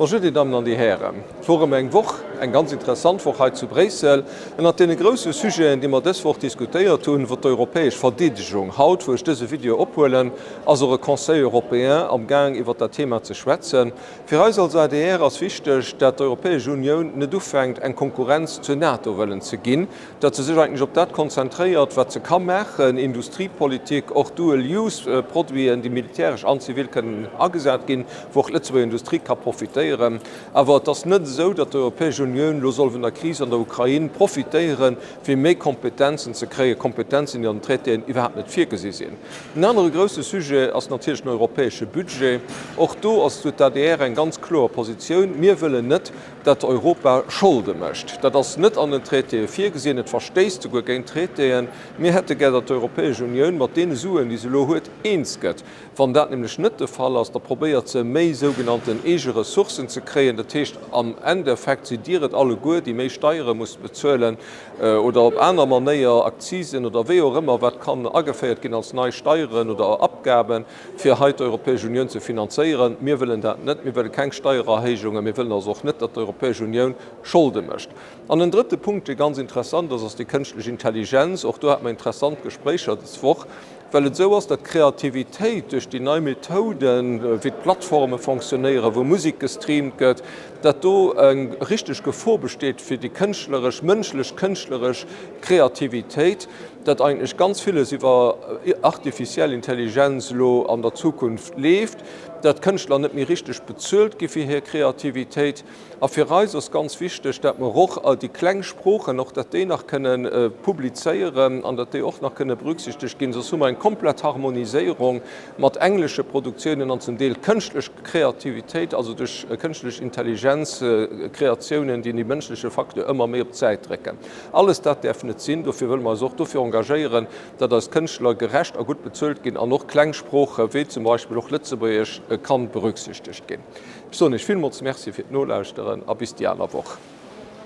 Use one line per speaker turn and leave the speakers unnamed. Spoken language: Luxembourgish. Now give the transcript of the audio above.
Bonjour Dir Dammen an Dir Hären. Et wor erëm eng Woch, eng ganz interessant Woch hei zu Bréissel. Ënnert deene grousse Sujeten, déi mer dës Woch diskutéiert hunn, wor d'europäesch Verdeedegung. Haut, wou ech dëse Video ophuelen, ass och e Conseil européen am Gaang iwwert dat Thema ze schwätzen. Fir eis als adr ass wichteg, dat d'Europäesch Unioun net ufänkt, eng Konkurrenz zur NATO wëllen ze ginn, dat se sech eigentlech op dat konzentréiert, wat se ka maachen, Industriepolitik, och Dual-use-Produiten, déi militäresch an zivil kënnen agesat ginn, wou och d'Lëtzebuerger Industrie ka profitéieren. Awer et ass net esou, datt d'Europäesch Unioun elo soll vun der Kris an der Ukrain profitéieren, fir méi Kompetenzen ze kréien, Kompetenzen, déi an den Traitéen iwwerhaapt net virgesi sinn. En anere grousse Sujet ass natierlech den europäesche Budget. Och do ass, huet d'ADR eng ganz kloer Positioun, Mir wëllen net, dat Europa Scholde mécht. Dat ass net an den Traitéë virgesinn, et verstéisst souguer géint d'Traitéen. Mir hätte gär, datt d'Europäesch Unioun mat deene Suen, déi se elo huet, eens gëtt. Wann dat nämlech net de Fall ass, da probéiert se, méi sougenannten eege Ressourcen ze kréien. Dat heescht, am Endeffekt sidd Dir et alleguer, déi méi Steiere musse bezuelen oder op aner Manéier Akzisen oder wéi och ëmmer, wat kann ageféiert ginn als nei Steieren oder Abgaben. fir hei d'Europäesch Unioun ze finanzéieren. Mir wëllen dat net. Mir wëlle keng Steiererhéijungen. Mir wëllen also och net, datt d'Europäesch Unioun Scholde mécht. An en drëtte Punkt, dee ganz interessant ass, ass déi kënschtlech Intelligenz. Och do hate mer interessant Gespréicher des Woch, well et esou ass, datt d'Kreativitéit duerch déi nei Methoden, wéi d'Plattforme fonctionnéieren, wou Musek gestreamt gëtt, datt do eng richteg Gefor besteet fir déi kënschtleresch, mënschlech kënschtleresch Kreativitéit. dat eigentlech ganz villes iwwer artificiell Intelligenz elo an der Zukunft leeft, dat Kënschtler net méi richteg bezuelt gi fir hir Kreativitéit. A fir eis ass ganz wichteg, dat mer och déi kleng Sproochen, och dat déi nach kënne publizéieren an dat déi och nach kënne berücksichtegt ginn. Soss hu mer eng komplett Harmoniséierung mat englesche Produktiounen an zum Deel kënschtlech Kreativitéit, also duerch kënschtlech Intelligenz Kreatiounen, déi de mënschleche Facteur ëmmer méi op d'Säit drécken. Alles dat däerf net sinn. Dofir wëlle mer eis och dofir engagéieren, datt eis Kënschtler gerecht a gutt bezuelt ginn an och kleng Sprooche wéi zum Beispill och Lëtzebuergesch kann berücksichtegt ginn. Ech soen Iech villmools Merci fir d'Nolauschteren a bis déi aner Woch.